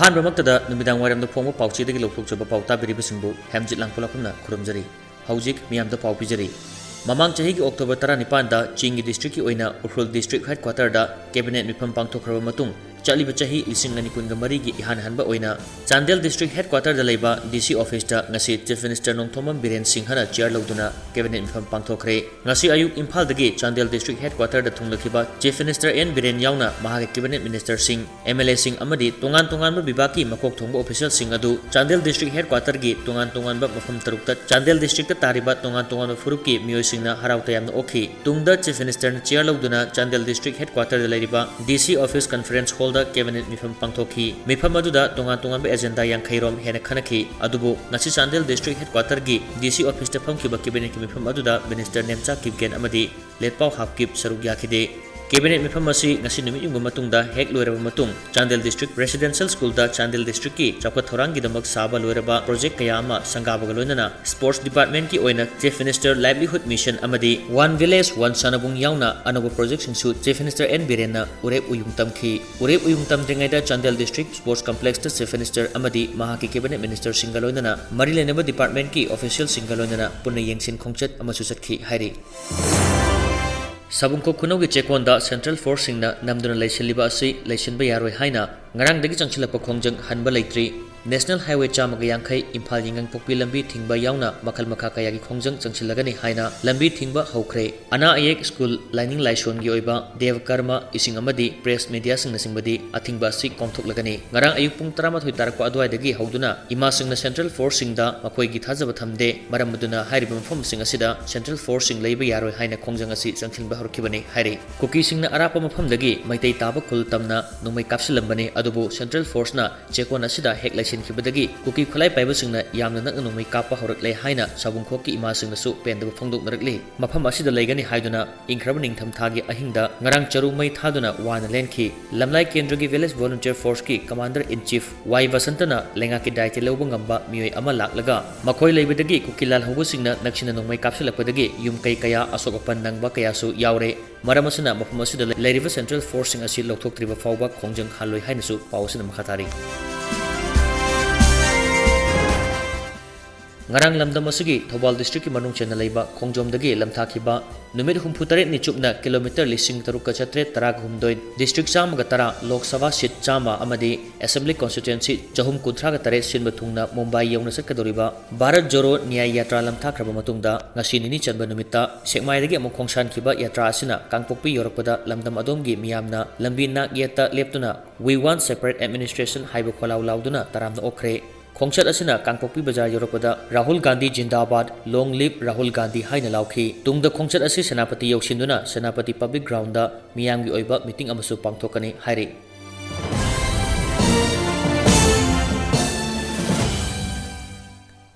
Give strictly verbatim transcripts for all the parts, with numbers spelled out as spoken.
ꯑꯍꯥꯟꯕꯃꯛꯇꯗ ꯅꯨꯃꯤꯗꯥꯡ ꯋꯥꯏꯔꯝꯗ ꯐꯣꯡꯕ ꯄꯥꯎꯆꯦꯗꯒꯤ ꯂꯧꯊꯣꯛꯆꯕ ꯄꯥꯎ ꯇꯥꯕꯤꯔꯤꯕꯁꯤꯡꯕꯨ ꯍꯦꯝꯖꯤꯠ ꯂꯥꯡꯄꯣꯛꯂꯥꯛꯄꯝꯅ ꯈꯨꯔꯨꯝꯖꯔꯤ꯫ ꯍꯧꯖꯤꯛ ꯃꯤꯌꯥꯝꯗ ꯄꯥꯎ ꯄꯤꯖꯔꯤ꯫ ꯃꯃꯥꯡ ꯆꯍꯤꯒꯤ October ꯇꯔꯥꯅꯤꯄꯥꯟꯗ ꯆꯤꯡꯒꯤ district ꯀꯤ ꯑꯣꯏꯅ ꯎꯈ꯭ꯔꯨꯜ district headquarter ꯗ cabinet ꯃꯤꯐꯝ ꯄꯥꯡꯊꯣꯛꯈ꯭ꯔꯕ ꯃꯇꯨꯡ, ꯆꯠꯂꯤꯕ ꯆꯍꯤ ꯂꯤꯁꯤꯡ ꯑꯅꯤ ꯀꯨꯟꯒ ꯃꯔꯤꯒꯤ ꯏꯍꯥꯟ ꯍꯥꯟꯕ ꯑꯣꯏꯅ ꯆꯥꯟꯗꯦꯜ district headquarter ꯗ ꯂꯩꯕ D C office ꯇ ꯉꯁꯤ Chief Minister ꯅꯣꯡꯊꯣꯝꯕꯝ ꯕꯤꯔꯦꯟ ꯁꯤꯡꯍꯅ chair ꯂꯧꯗꯨꯅ cabinet ꯃꯤꯐꯝ ꯄꯥꯡꯊꯣꯛꯈ꯭ꯔꯦ꯫ ꯉꯁꯤ ꯑꯌꯨꯛ ꯏꯝꯐꯥꯜꯗꯒꯤ ꯆꯥꯟꯗꯦꯜ district headquarter ꯗ ꯊꯨꯡꯂꯈꯤꯕ Chief Minister N ꯕꯤꯔꯦꯟ ꯌꯥꯎꯅ ꯃꯍꯥꯛꯀꯤ cabinet minister ꯁꯤꯡ, M L A ꯁꯤꯡ ꯑꯃꯗꯤ ꯇꯣꯉꯥꯟ ꯇꯣꯉꯥꯟꯕ ꯕꯤꯚꯥꯒꯀꯤ ꯃꯀꯣꯛ ꯊꯣꯡꯕ official ꯁꯤꯡ ꯑꯗꯨ ꯆꯥꯟꯗꯦꯜ district headquarter ꯒꯤ ꯇꯣꯉꯥꯟ ꯇꯣꯉꯥꯟꯕ ꯃꯐꯝ ꯇꯔꯨꯛꯇ ꯆꯥꯟꯗꯦꯜ district ꯇ ꯇꯥꯔꯤꯕ ꯇꯣꯉꯥꯟ ꯇꯣꯉꯥꯟꯕ ꯐꯨꯔꯨꯞꯀꯤ ꯃꯤꯑꯣꯏꯁꯤꯡꯅ ꯍꯔꯥꯎ ꯇꯌꯥꯝꯅ ꯑꯣꯛꯈꯤ꯫ ꯇꯨꯡꯗ Chief Minister ꯅ chair ꯂꯧꯗꯨꯅ ꯆꯥꯟꯗꯦꯜ district headquarter ꯗ ꯂꯩꯔꯤꯕ D C office conference hall ꯗ cabinet ꯃꯤꯐꯝ ꯄꯥꯡꯊꯣꯛꯈꯤ꯫ ꯃꯤꯐꯝ ꯑꯗꯨꯗ ꯇꯣꯉꯥꯟ ꯇꯣꯉꯥꯟꯕ agenda ꯌꯥꯡꯈꯩ ꯔꯣꯝ ꯍꯦꯟꯅ ꯈꯟꯅꯈꯤ꯫ ꯑꯗꯨꯕꯨ ꯉꯁꯤ ꯆꯥꯟꯗꯦꯜ district headquarter ꯒꯤ D C office ꯇ ꯐꯝꯈꯤꯕ cabinet ꯀꯤ ꯃꯤꯐꯝ ꯑꯗꯨꯗ Minister ꯅꯦꯝꯆꯥ ꯀꯤꯞꯒꯦꯟ ꯑꯃꯗꯤ ꯂꯦꯠꯄꯥꯎ ꯍꯥꯞꯀꯤꯞ ꯁꯔꯨꯛ ꯌꯥꯈꯤꯗꯦ꯫ Cabinet ꯃꯤꯐꯝ ꯑꯁꯤ ꯉꯁꯤ ꯅꯨꯃꯤꯠ ꯌꯨꯡꯕ ꯃꯇꯨꯡꯗ ꯍꯦꯛ ꯂꯣꯏꯔꯕ ꯃꯇꯨꯡ, ꯆꯥꯟꯗꯦꯜ district residential school ꯗ ꯆꯥꯟꯗꯦꯜ district ꯀꯤ ꯆꯥꯎꯈꯠ ꯊꯧꯔꯥꯡꯒꯤꯗꯃꯛ ꯁꯥꯕ ꯂꯣꯏꯔꯕ project ꯀꯌꯥ ꯑꯃ ꯁꯪꯒꯥꯕꯒ ꯂꯣꯏꯅꯅ Sports Department ꯀꯤ ꯑꯣꯏꯅ Chief Minister Livelihood Mission ꯑꯃꯗꯤ One Village One ꯁꯥꯟꯅꯕꯨꯡ ꯌꯥꯎꯅ ꯑꯅꯧꯕ project ꯁꯤꯡꯁꯨ Chief Minister N ꯕꯤꯔꯦꯟꯅ ꯎꯔꯦꯞ ꯎꯌꯨꯡ ꯇꯝꯈꯤ꯫ ꯎꯔꯦꯞ ꯎꯌꯨꯡ ꯇꯝꯗ꯭ꯔꯤꯉꯩꯗ ꯆꯥꯟꯗꯦꯜ district sports complex ꯇ Chief Minister ꯑꯃꯗꯤ ꯃꯍꯥꯛꯀꯤ cabinet minister ꯁꯤꯡꯒ ꯂꯣꯏꯅꯅ ꯃꯔꯤ ꯂꯩꯅꯕ department ꯀꯤ official ꯁꯤꯡꯒ ꯂꯣꯏꯅꯅ ꯄꯨꯟꯅ ꯌꯦꯡꯁꯤꯟ ꯈꯣꯡꯆꯠ ꯑꯃꯁꯨ ꯆꯠꯈꯤ ꯍꯥꯏꯔꯤ꯫ ꯁꯥꯕꯨꯡꯈꯣꯛ ꯈꯨꯅꯧꯒꯤ ꯆꯦꯛꯀꯣꯟꯗ central force ꯁꯤꯡꯅ ꯅꯝꯗꯨꯅ ꯂꯩꯁꯤꯜꯂꯤꯕ ꯑꯁꯤ ꯂꯩꯁꯤꯟꯕ ꯌꯥꯔꯣꯏ ꯍꯥꯏꯅ ꯉꯔꯥꯡꯗꯒꯤ ꯆꯪꯁꯤꯜꯂꯛꯄ ꯈꯣꯡꯖꯪ ꯍꯟꯕ ꯂꯩꯇ꯭ꯔꯤ꯫ National Highway ꯆꯥꯝꯃꯒ ꯌꯥꯡꯈꯩ ꯏꯝꯐꯥꯜ ꯌꯥꯏꯉꯪꯄꯣꯛꯄꯤ ꯂꯝꯕꯤ ꯊꯤꯡꯕ ꯌꯥꯎꯅ ꯃꯈꯜ ꯃꯈꯥ ꯀꯌꯥꯒꯤ ꯈꯣꯡꯖꯪ ꯆꯪꯁꯤꯜꯂꯒꯅꯤ ꯍꯥꯏꯅ ꯂꯝꯕꯤ ꯊꯤꯡꯕ ꯍꯧꯈ꯭ꯔꯦ꯫ ꯑꯅꯥ ꯑꯌꯦꯛ, school, ꯂꯥꯏꯅꯤꯡ ꯂꯥꯏꯁꯣꯟꯒꯤ ꯑꯣꯏꯕ ꯗꯦꯕ ꯀꯔꯃ, ꯏꯁꯤꯡ ꯑꯃꯗꯤ press media ꯁꯤꯡꯅꯆꯤꯡꯕꯗꯤ ꯑꯊꯤꯡꯕ ꯑꯁꯤ ꯀꯣꯝꯊꯣꯛꯂꯒꯅꯤ꯫ ꯉꯔꯥꯡ ꯑꯌꯨꯛ ꯄꯨꯡ ꯇꯔꯥꯃꯥꯊꯣꯏ ꯇꯥꯔꯛꯄ ꯑꯗꯨꯋꯥꯏꯗꯒꯤ ꯍꯧꯗꯨꯅ ꯏꯃꯥꯁꯤꯡꯅ central force ꯁꯤꯡꯗ ꯃꯈꯣꯏꯒꯤ ꯊꯥꯖꯕ ꯊꯝꯗꯦ꯫ ꯃꯔꯝ ꯑꯗꯨꯅ ꯍꯥꯏꯔꯤꯕ ꯃꯐꯝꯁꯤꯡ ꯑꯁꯤꯗ central force ꯁꯤꯡ ꯂꯩꯕ ꯌꯥꯔꯣꯏ ꯍꯥꯏꯅ ꯈꯣꯡꯖꯪ ꯑꯁꯤ ꯆꯪꯁꯤꯟꯕ ꯍꯧꯔꯛꯈꯤꯕꯅꯤ ꯍꯥꯏꯔꯤ꯫ ꯀꯨꯀꯤꯁꯤꯡꯅ ꯑꯔꯥꯞꯄ ꯃꯐꯝꯗꯒꯤ ꯃꯩꯇꯩ ꯇꯥꯕ ꯈꯨꯜ ꯇꯝꯅ ꯅꯣꯡꯃꯩ ꯀꯥꯞꯁꯤꯜꯂꯝꯕꯅꯤ, ꯑꯗꯨꯕꯨ central force ꯅ ꯆꯦꯛꯀꯣꯟ ꯑꯁꯤꯗ ꯍꯦꯛ ꯂꯩꯁꯤꯟ ꯈꯤꯕꯗꯒꯤ ꯀꯨꯀꯤ ꯈꯨꯠꯂꯥꯏ ꯄꯥꯏꯕꯁꯤꯡꯅ ꯌꯥꯝꯅ ꯅꯛꯅ ꯅꯣꯡꯃꯩ ꯀꯥꯞꯄ ꯍꯧꯔꯛꯂꯦ ꯍꯥꯏꯅ ꯁꯥꯕꯨꯡꯈꯣꯛꯀꯤ ꯏꯃꯥꯁꯤꯡꯅꯁꯨ ꯄꯦꯟꯗꯕ ꯐꯣꯡꯗꯣꯛꯅꯔꯛꯂꯤ꯫ ꯃꯐꯝ ꯑꯁꯤꯗ ꯂꯩꯒꯅꯤ ꯍꯥꯏꯗꯨꯅ ꯏꯪꯈ꯭ꯔꯕ ꯅꯤꯡꯊꯝꯊꯥꯒꯤ ꯑꯍꯤꯡꯗ ꯉꯔꯥꯡ ꯆꯔꯨ ꯃꯩ ꯊꯥꯗꯨꯅ ꯋꯥꯅ ꯂꯦꯟꯈꯤ꯫ ꯂꯝꯂꯥꯏ ꯀꯦꯟꯗ꯭ꯔꯒꯤ Village Volunteer Forceꯀꯤ Commander in Chief ꯋꯥꯏ ꯕꯁꯟꯇꯅ ꯂꯩꯉꯥꯛꯀꯤ ꯗꯥꯏꯇ ꯂꯧꯕ ꯉꯝꯕ ꯃꯤꯑꯣꯏ ꯑꯃ ꯂꯥꯛꯂꯒ ꯃꯈꯣꯏ ꯂꯩꯕꯗꯒꯤ ꯀꯨꯀꯤ ꯂꯥꯜꯍꯧꯕꯁꯤꯡꯅ ꯅꯛꯁꯤꯟꯅ ꯅꯣꯡꯃꯩ ꯀꯥꯞꯁꯤꯜꯂꯛꯄꯗꯒꯤ ꯌꯨꯝ ꯀꯩ ꯀꯌꯥ ꯑꯁꯣꯛ ꯑꯄꯟ ꯅꯪꯕ ꯀꯌꯥꯁꯨ ꯌꯥꯎꯔꯦ꯫ ꯃꯔꯝ ꯑꯁꯤꯅ ꯃꯐꯝ ꯑꯁꯤꯗ ꯂꯩꯔꯤꯕ Central Forceꯁꯤꯡ ꯑꯁꯤ ꯂꯧꯊꯣꯛꯇ꯭ꯔꯤꯕ ꯐꯥꯎꯕ ꯈꯣꯡꯖꯪ ꯍꯜꯂꯣꯏ ꯍꯥꯏꯅꯁꯨ ꯄꯥꯎ ꯑꯁꯤꯗ ꯃꯈꯥ ꯇꯥꯔꯤ꯫ ꯉꯔꯥꯡ ꯂꯝꯗꯝ ꯑꯁꯤꯒꯤ ꯊꯧꯕꯥꯜ districtꯀꯤ ꯃꯅꯨꯡ ꯆꯟꯅ ꯂꯩꯕ ꯈꯣꯡꯖꯣꯝꯗꯒꯤ ꯂꯝꯊꯥꯈꯤꯕ ꯅꯨꯃꯤꯠ ꯍꯨꯝꯐꯨ ꯇꯔꯦꯠꯅꯤ ꯆꯨꯞꯅ kilometre ꯂꯤꯁꯤꯡ ꯇꯔꯨꯛꯀ ꯆꯥꯇ꯭ꯔꯦꯠ ꯇꯔꯥꯒ ꯍꯨꯝꯗꯣꯏ, district ꯆꯥꯝꯃꯒ ꯇꯔꯥ, Lok Sabha seat ꯆꯥꯝꯃ ꯑꯃꯗꯤ Assembly Constituency ꯆꯍꯨꯝ ꯀꯨꯟꯊ꯭ꯔꯥꯒ ꯇꯔꯦꯠ ꯁꯤꯟꯕ ꯊꯨꯡꯅ ꯃꯨꯝꯕꯥꯏ ꯌꯧꯅ ꯆꯠꯀꯗꯧꯔꯤꯕ ꯚꯥꯔꯠ ꯖꯣꯔꯣ ꯅ꯭ꯌꯥꯌ ꯌꯥꯇ꯭ꯔꯥ ꯂꯝꯊꯥꯈ꯭ꯔꯕ ꯃꯇꯨꯡꯗ ꯉꯁꯤ ꯅꯤꯅꯤ ꯆꯟꯕ ꯅꯨꯃꯤꯠꯇ ꯁꯦꯛꯃꯥꯏꯗꯒꯤ ꯑꯃꯨꯛ ꯈꯣꯡꯁꯥꯟꯈꯤꯕ ꯌꯥꯇ꯭ꯔꯥ ꯑꯁꯤꯅ ꯀꯥꯡꯄꯣꯛꯄꯤ ꯌꯧꯔꯛꯄꯗ ꯂꯝꯗꯝ ꯑꯗꯣꯝꯒꯤ ꯃꯤꯌꯥꯝꯅ ꯂꯝꯕꯤ ꯅꯥꯛ ꯌꯦꯠꯇ ꯂꯦꯞꯇꯨꯅ "We want separate administration" ꯍꯥꯏꯕ ꯈꯣꯜꯂꯥꯎ ꯂꯥꯎꯗꯨꯅ ꯇꯔꯥꯝꯅ ꯑꯣꯛꯈ꯭ꯔꯦ꯫ ꯈꯣꯡꯆꯠ ꯑꯁꯤꯅ ꯀꯥꯡꯄꯣꯛꯄꯤ ꯕꯖꯥꯔ ꯌꯧꯔꯛꯄꯗ "Rahul Gandhi Jindabad, Long Live Rahul Gandhi" ꯍꯥꯏꯅ ꯂꯥꯎꯈꯤ꯫ ꯇꯨꯡꯗ ꯈꯣꯡꯆꯠ ꯑꯁꯤ ꯁꯦꯅꯥꯄꯇꯤ ꯌꯧꯁꯤꯟꯗꯨꯅ ꯁꯦꯅꯥꯄꯇꯤ Public Groundꯗ ꯃꯤꯌꯥꯝꯒꯤ ꯑꯣꯏꯕ meeting ꯑꯃꯁꯨ ꯄꯥꯡꯊꯣꯛꯀꯅꯤ ꯍꯥꯏꯔꯤ꯫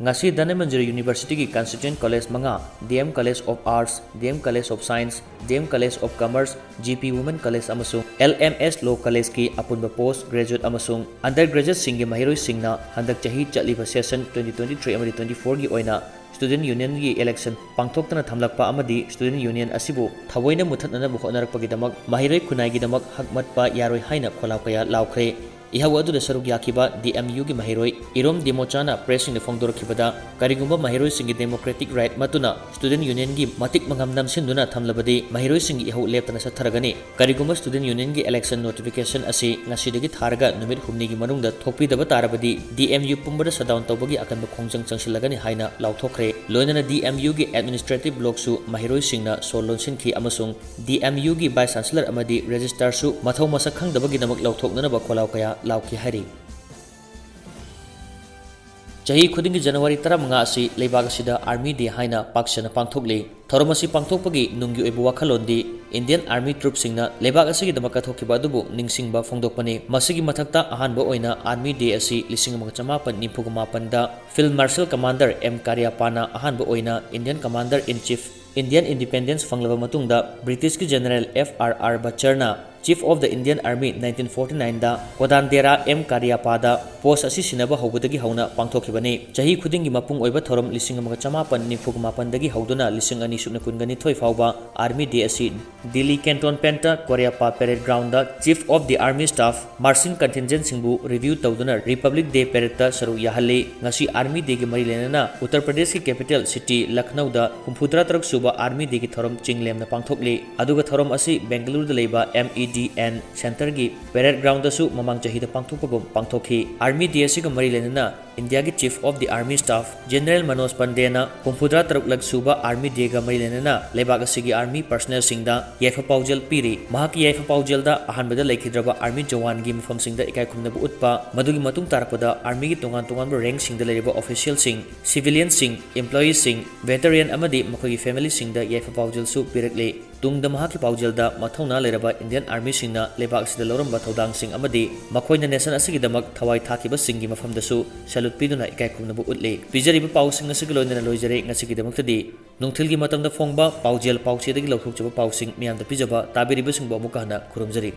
ꯉꯁꯤ ꯙꯅꯃꯟꯖꯨꯔꯤ Universityꯒꯤ constituent college ꯃꯉꯥ, D M College of Arts, D M College of Science, D M College of Commerce, G P Women College ꯑꯃꯁꯨꯡ L M S Law Collegeꯀꯤ ꯑꯄꯨꯟꯕ post graduate ꯑꯃꯁꯨꯡ undergraduateꯁꯤꯡꯒꯤ ꯃꯍꯩꯔꯣꯏꯁꯤꯡꯅ ꯍꯟꯗꯛ ꯆꯍꯤ ꯆꯠꯂꯤꯕ session twenty twenty-three ꯑꯃꯗꯤ twenty-fourꯒꯤ ꯑꯣꯏꯅ student unionꯒꯤ election ꯄꯥꯡꯊꯣꯛꯇꯅ ꯊꯝꯂꯛꯄ ꯑꯃꯗꯤ student union ꯑꯁꯤꯕꯨ ꯊꯑꯣꯏꯅ ꯃꯨꯊꯠꯅꯅꯕ ꯍꯣꯠꯅꯔꯛꯄꯒꯤꯗꯃꯛ ꯃꯍꯩꯔꯣꯏ ꯈꯨꯟꯅꯥꯏꯒꯤꯗꯃꯛ ꯍꯛ ꯃꯠꯄ ꯌꯥꯔꯣꯏ ꯍꯥꯏꯅ ꯈꯣꯜꯂꯥꯎ ꯀꯌꯥ ꯂꯥꯎꯈ꯭ꯔꯦ꯫ ꯏꯍꯧ ꯑꯗꯨꯗ ꯁꯔꯨꯛ ꯌꯥꯈꯤꯕ D M Uꯒꯤ ꯃꯍꯩꯔꯣꯏ ꯏꯔꯣꯝ ꯗꯤꯃꯣꯆꯥꯅ pressꯁꯤꯡꯗ ꯐꯣꯡꯗꯣꯔꯛꯈꯤꯕꯗ, ꯀꯔꯤꯒꯨꯝꯕ ꯃꯍꯩꯔꯣꯏꯁꯤꯡꯒꯤ democratic right ꯃꯠꯇꯨꯅ student unionꯒꯤ ꯃꯇꯤꯛ ꯃꯉꯝ ꯅꯝꯁꯤꯟꯗꯨꯅ ꯊꯝꯂꯕꯗꯤ ꯃꯍꯩꯔꯣꯏꯁꯤꯡꯒꯤ ꯏꯍꯧ ꯂꯦꯞꯇꯅ ꯆꯠꯊꯔꯒꯅꯤ꯫ ꯀꯔꯤꯒꯨꯝꯕ student unionꯒꯤ election notification ꯑꯁꯤ ꯉꯁꯤꯗꯒꯤ ꯊꯥꯔꯒ ꯅꯨꯃꯤꯠ ꯍꯨꯝꯅꯤꯒꯤ ꯃꯅꯨꯡꯗ ꯊꯣꯛꯄꯤꯗꯕ ꯇꯥꯔꯕꯗꯤ D M U ꯄꯨꯝꯕꯗ shutdown ꯇꯧꯕꯒꯤ ꯑꯀꯟꯕ ꯈꯣꯡꯖꯪ ꯆꯪꯁꯤꯜꯂꯒꯅꯤ ꯍꯥꯏꯅ ꯂꯥꯎꯊꯣꯛꯈ꯭ꯔꯦ꯫ ꯂꯣꯏꯅꯅ D M Uꯒꯤ administrative blockꯁꯨ ꯃꯍꯩꯔꯣꯏꯁꯤꯡꯅ ꯁꯣꯜ ꯂꯣꯟꯁꯤꯟꯈꯤ ꯑꯃꯁꯨꯡ D M Uꯒꯤ vice chancellor ꯑꯃꯗꯤ registrarꯁꯨ ꯃꯊꯧ ꯃꯁꯛ ꯈꯪꯗꯕꯒꯤꯗꯃꯛ ꯂꯧꯊꯣꯛꯅꯅꯕ ꯈꯣꯜꯂꯥꯎ ꯀꯌꯥ ꯂꯥꯎꯈꯤ ꯍꯥꯏꯔꯤ꯫ ꯆꯍꯤ ꯈꯨꯗꯤꯡꯒꯤ ꯖꯅꯋꯥꯔꯤ ꯇꯔꯥꯃꯉꯥ ꯑꯁꯤ ꯂꯩꯕꯥꯛ ꯑꯁꯤꯗ Army Day ꯍꯥꯏꯅ ꯄꯥꯛ ꯁꯟꯅ ꯄꯥꯡꯊꯣꯛꯂꯤ꯫ ꯊꯧꯔꯝ ꯑꯁꯤ ꯄꯥꯡꯊꯣꯛꯄꯒꯤ ꯅꯨꯡꯒꯤ ꯑꯣꯏꯕ ꯋꯥꯈꯜꯂꯣꯟꯗꯤ Indian Army Troopꯁꯤꯡꯅ ꯂꯩꯕꯥꯛ ꯑꯁꯤꯒꯤꯗꯃꯛ ꯀꯠꯊꯣꯛꯈꯤꯕ ꯑꯗꯨꯕꯨ ꯅꯤꯡꯁꯤꯡꯕ ꯐꯣꯡꯗꯣꯛꯄꯅꯤ꯫ ꯃꯁꯤꯒꯤ ꯃꯊꯛꯇ ꯑꯍꯥꯟꯕ ꯑꯣꯏꯅ Army Day ꯑꯁꯤ ꯂꯤꯁꯤꯡ ꯑꯃꯒ ꯆꯃꯥꯄꯟ ꯅꯤꯐꯨꯒ ꯃꯥꯄꯟꯗ Field Marshal Commander M ꯀꯥꯔꯤꯌꯥꯞꯄꯥꯅ ꯑꯍꯥꯟꯕ ꯑꯣꯏꯅ Indian Commander in Chief, Indian Independence ꯐꯪꯂꯕ ꯃꯇꯨꯡꯗ Britishꯀꯤ General F R R Butcherꯅ Chief of the Indian Army nineteen forty nineꯗ ꯀꯣꯗꯥꯟꯗꯦꯔꯥ M ꯀꯥꯔꯤꯌꯥꯞꯄꯥꯗ post ꯑꯁꯤ ꯁꯤꯟꯅꯕ ꯍꯧꯕꯗꯒꯤ ꯍꯧꯅ ꯄꯥꯡꯊꯣꯛꯈꯤꯕꯅꯤ꯫ ꯆꯍꯤ ꯈꯨꯗꯤꯡꯒꯤ ꯃꯄꯨꯡ ꯑꯣꯏꯕ ꯊꯧꯔꯝ ꯂꯤꯁꯤꯡ ꯑꯃꯒ ꯆꯃꯥꯄꯟ ꯅꯤꯐꯨꯒ ꯃꯥꯄꯟꯗꯒꯤ ꯍꯧꯗꯨꯅ ꯂꯤꯁꯤꯡ ꯑꯅꯤ ꯁꯨꯞꯅ ꯀꯨꯟꯒ ꯅꯤꯊꯣꯏ ꯐꯥꯎꯕ Army Day ꯑꯁꯤ Delhi Cantonment Koreappa Parade Groundꯗ Chief of the Army Staff, Marching Contingentꯁꯤꯡꯕꯨ review ꯇꯧꯗꯨꯅ Republic Day Paradeꯇ ꯁꯔꯨꯛ ꯌꯥꯍꯜꯂꯤ꯫ ꯉꯁꯤ Army Dayꯒꯤ ꯃꯔꯤ ꯂꯩꯅꯅ ꯎꯠꯇꯔ ꯄ꯭ꯔꯗꯦꯁꯀꯤ capital city ꯂꯈꯅꯧꯗ ꯍꯨꯝꯐꯨꯇꯔꯥ ꯇꯔꯨꯛ ꯁꯨꯕ Army Dayꯒꯤ ꯊꯧꯔꯝ ꯆꯤꯡ ꯂꯦꯝꯅ ꯄꯥꯡꯊꯣꯛꯂꯤ꯫ ꯑꯗꯨꯒ ꯊꯧꯔꯝ ꯑꯁꯤ ꯕꯦꯡꯒꯂꯨꯔꯨꯗ ꯂꯩꯕ M E D N Centreꯒꯤ Parade Groundꯗꯁꯨ ꯃꯃꯥꯡ ꯆꯍꯤꯗ ꯄꯥꯡꯊꯣꯛꯄꯒꯨꯝ ꯄꯥꯡꯊꯣꯛꯈꯤ꯫ Army Day ꯑꯁꯤꯒ ꯃꯔꯤ ꯂꯩꯅꯅ Indiaꯒꯤ Chief of the Army Staff General Manoj Pandeyꯅ ꯍꯨꯝꯐꯨꯇꯔꯥ ꯇꯔꯨꯛꯂꯛ ꯁꯨꯕ Army Dayꯒ ꯃꯔꯤ ꯂꯩꯅꯅ ꯂꯩꯕꯥꯛ ꯑꯁꯤꯒꯤ Army personnelꯁꯤꯡꯗ ꯌꯥꯏꯐ ꯄꯥꯎꯖꯦꯜ ꯄꯤꯔꯤ꯫ ꯃꯍꯥꯛꯀꯤ ꯌꯥꯏꯐ ꯄꯥꯎꯖꯦꯜꯗ ꯑꯍꯥꯟꯕꯗ ꯂꯩꯈꯤꯗ꯭ꯔꯕ Army ꯖꯋꯥꯟꯒꯤ ꯃꯐꯝꯁꯤꯡꯗ ꯏꯀꯥꯏ ꯈꯨꯝꯅꯕ ꯎꯠꯄ, ꯃꯗꯨꯒꯤ ꯃꯇꯨꯡ ꯇꯥꯔꯛꯄꯗ Armyꯒꯤ ꯇꯣꯉꯥꯟ ꯇꯣꯉꯥꯟꯕ rankꯁꯤꯡꯗ ꯂꯩꯔꯤꯕ officialꯁꯤꯡ, civilianꯁꯤꯡ, employeeꯁꯤꯡ, veteran ꯑꯃꯗꯤ ꯃꯈꯣꯏꯒꯤ familyꯁꯤꯡꯗ ꯌꯥꯏꯐ ꯄꯥꯎꯖꯦꯜꯁꯨ ꯄꯤꯔꯛꯂꯤ꯫ ꯇꯨꯡꯗ ꯃꯍꯥꯛꯀꯤ ꯄꯥꯎꯖꯦꯜꯗ ꯃꯊꯧꯅꯥ ꯂꯩꯔꯕ Indian Armyꯁꯤꯡꯅ ꯂꯩꯕꯥꯛ ꯑꯁꯤꯗ ꯂꯧꯔꯝꯕ ꯊꯧꯗꯥꯡꯁꯤꯡ ꯑꯃꯗꯤ ꯃꯈꯣꯏꯅ nation ꯑꯁꯤꯒꯤꯗꯃꯛ ꯊꯋꯥꯏ ꯊꯥꯈꯤꯕꯁꯤꯡꯒꯤ ꯃꯐꯝꯗꯁꯨ salute ꯄꯤꯗꯨꯅ ꯏꯀꯥꯏ ꯈꯨꯝꯅꯕ ꯎꯠꯂꯤ꯫ ꯄꯤꯖꯔꯤꯕ ꯄꯥꯎꯁꯤꯡ ꯑꯁꯤꯒ ꯂꯣꯏꯅꯅ ꯂꯣꯏꯖꯔꯦ꯫ ꯉꯁꯤꯒꯤꯗꯃꯛꯇꯗꯤ ꯅꯨꯡꯊꯤꯜꯒꯤ ꯃꯇꯝꯗ ꯐꯣꯡꯕ ꯄꯥꯎꯖꯦꯜ ꯄꯥꯎꯆꯦꯗꯒꯤ ꯂꯧꯊꯣꯛꯆꯕ ꯄꯥꯎꯁꯤꯡ ꯃꯤꯌꯥꯝꯗ ꯄꯤꯖꯕ ꯇꯥꯕꯤꯔꯤꯕꯁꯤꯡꯕꯨ ꯑꯃꯨꯛꯀ ꯍꯟꯅ ꯈꯨꯔꯨꯝꯖꯔꯤ꯫